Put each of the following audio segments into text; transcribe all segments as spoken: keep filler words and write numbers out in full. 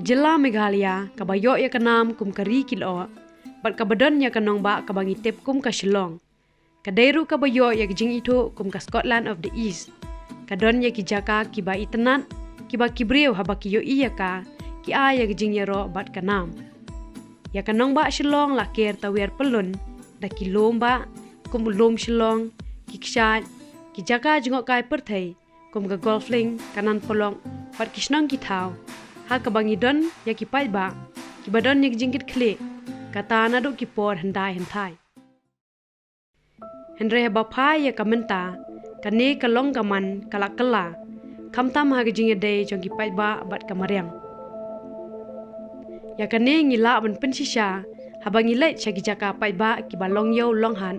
Jylla Meghalaya kaba ïoh ïa ka nam kum ka ri ki lyoh bad kaba don ïa ka nongbah kaba ngi tip kum ka Shillong, ka dei ruh kaba ïoh ïa ka jingithuh kum ka Scotland of the East. Ka don ïa ki jaka kiba itynnad, kiba ki briew haba ki ïohi ïa ka, ki ai ïa ka jingïaroh bad ka nam. Ïa ka nongbah Shillong la ker tawiar pyllun da ki lum bah kum u Lum Shillong, ki kshaid, ki jaka jngohkai pyrthei kum ka Golf Link, ka Nan Polok bad ki shnong ki thaw, ha kaba ngi don ïa ki paidbah kiba don ïa ka jingkitkhlieh, kata naduh ki por hyndai hynthai. Hynrei haba phai ïa ka mynta, kane ka long ka man ka la kylla, khamtam ha ka jingïadei jong ki paidbah bad ka mariang. Ïa kane ngi lah ban pynshisha haba ngi leit sha ki jaka paidbah kiba long ïew long hat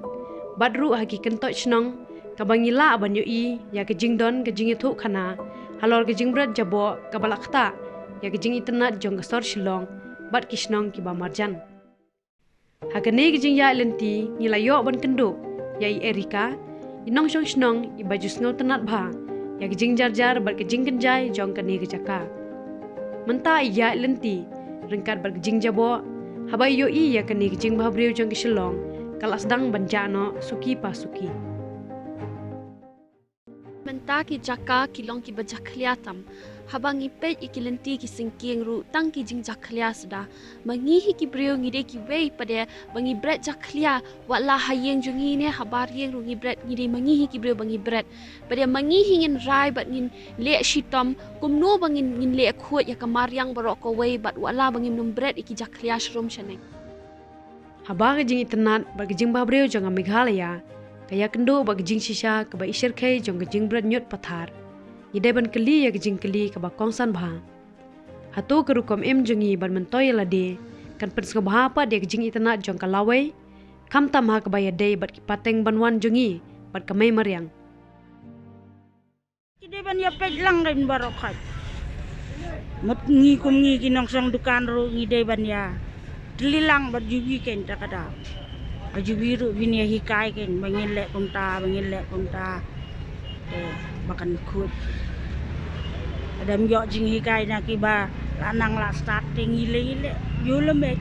bad ruh ha ki kyntoit shnong, kaba ngi lah ban ïohi ïa ka jingdon ka jingïathuhkhana halor ka jingbret jaboh kaba la ktah ïa ka jingitynnad jong ka sor Shillong bad ki shnong kiba marjan. Ha kane ka jingïaid lynti ngi la ïoh ban kynduh ïa i Erika, i nongshong shnong iba ju sngewtynnad bha ïa ka jingjarjar bad ka jingkynjai jong kane ka jaka. Mynta i ïaid lynti ryngkat bad ka jingjaboh haba i ïohi ïa kane ka jingbhabriew jong ka Shillong, ka la sdang ban jah noh suki pa suki. Mynta ki jaka ki long kiba jakhlia tam. Haba ngi peit ïa ki lynti ki syngkien ruh tang ki jingjakhlia suda. Ma ngi hi ki briew ngi dei kiwei pat de ba ngi bret jakhlia, wat la ha ïing jong ngi ne ha bar ïing ruh ngi bret, ngi dei ma ngi hi ki briew ba ngi bret. Pat de ma ngi hi ngin rai bad ngin leh shitom, kumno ba ngin, ngin leh khuid ïa ka mariang baroh kawei bad wat la ba ngim nym bret ïa ki jakhlia shrum shaneng. Haba ka jingitynnad bad ka jingbhabriew jong ka Meghalaya ka ïakynduh bad ka jingshisha kaba i shyrkhei jong ka jingbret ñiut pathar, ngi dei ban kylli ïa ka jingkylli kaba kongsan bha. Hato ka rukom im jong ngi ban myntoi ïa lade kan pynsngewbha pat ïa ka jingitynnad jong ka lawei, khamtam ha kaba ïadei bad ki pateng ban wan jong ngi bad ka mei mariang? Ki dei ban ïa peit lang kein baroh khoit. Mut ngi kum ngi ki nongshong dukan ruh ngi dei ban ïa tylli lang bad ju wi kein ta ka daw. Ba ju wi ruh bin ïa hikai kein ba ngin leh kumta, ba ngin leh kumta. Eh, ba kan khuid. Adam ïoh jinghikai na kiba la nang la start te ngi leh, ngi leh. Ïoh leh met.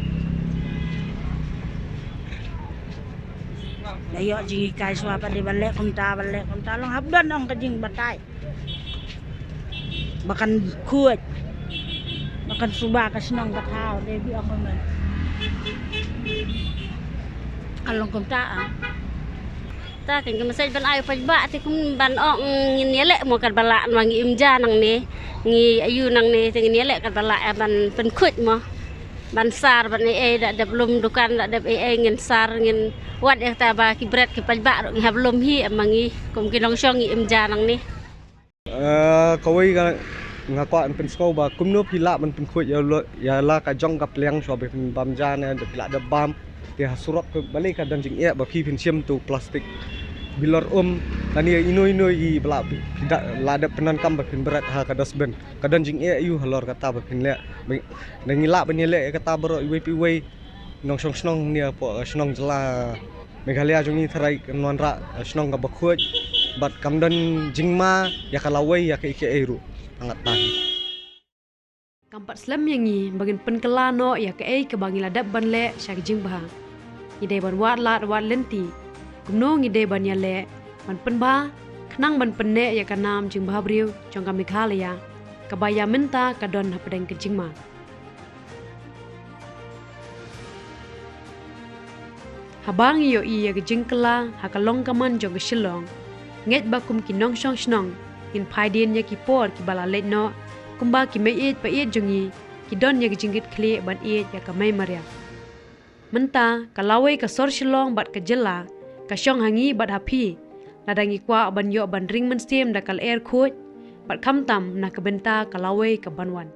Da ïoh jinghikai shuwa pat de ba leh kumta, ba leh kumta, long hap don ong ka jingbatai. Ba kan khuid. Ba kan suba ka shnong ka thaw, de bi ong man. Ka long kumta ah. Ta kan ka message ban ai u paidbah te kum ban ong ngin ïaleh mo katba lah, ma ngi im ja nangne. Ngi aiu nangne te ngin ïaleh katba lah ban pynkhuid mo. Ban sar ban ei ei, da dep lum dukan, da dep ei ei ngin sar, ngin wad ïa kata ba ki bret ki paidbah ruh ngi hap lum hi, em, ma ngi kum ki nongshong ngi im ja nangne. Eh, kawei ka nga kwah ban pynsngew ba kumno phi lah ban pynkhuid ïa la, ïa la ka jong ka pliang shuwa ba phin bam ja ne, da phi lah dep bam. Te ha surok balei ka don jingeh ba phi phin shim tu plastik bilor um, lane ino ino i ba lah phi, phi da, lah dep pyndonkam ba phin bret ha ka dustbin. Ka don jingeh aiu halor kata ba phin leh? Ba, da ngi lah ban ïaleh ïa kata baroh iwei pa iwei. Nongshong shnong ne hapoh, eh, shnong jylla Meghalaya jong ngi tharai kan wanrah, eh, shnong kaba khuid bad kam don jingma ïa ka lawei ïa kaei kaei ruh. Hangat ta hi. Kam pat slem ïa ngi ba ngin pynkylla noh ïa kaei kaba ngi la dep ban leh sha ka jingbha. Ngi dei ban wad lad wad lynti kumno ngi dei ban ïaleh ban pynbha khnang ban pynneh ïa ka nam jingbhabriew jong ka Meghalaya kaba ïa mynta ka don hapdeng ka jingma. Haba ngi ïohi ïa ka jingkylla ha ka long ka man jong ka Shillong, ngeit ba kum ki nongshong shnong ngin phai dien ïa ki por kiba la leit noh, kumba ki mei ïeit pa ïeit jong ngi ki don ïa ka jingkitkhlieh ban ïeit ïa ka mei mariang. Mynta ka lawei ka sor Shillong bad ka jylla ka shong ha ngi bad ha phi, lada ngi kwah ban ïoh ban ring mynsiem da ka lyer khuid bad khamtam na ka bynta ka lawei ka ban wan.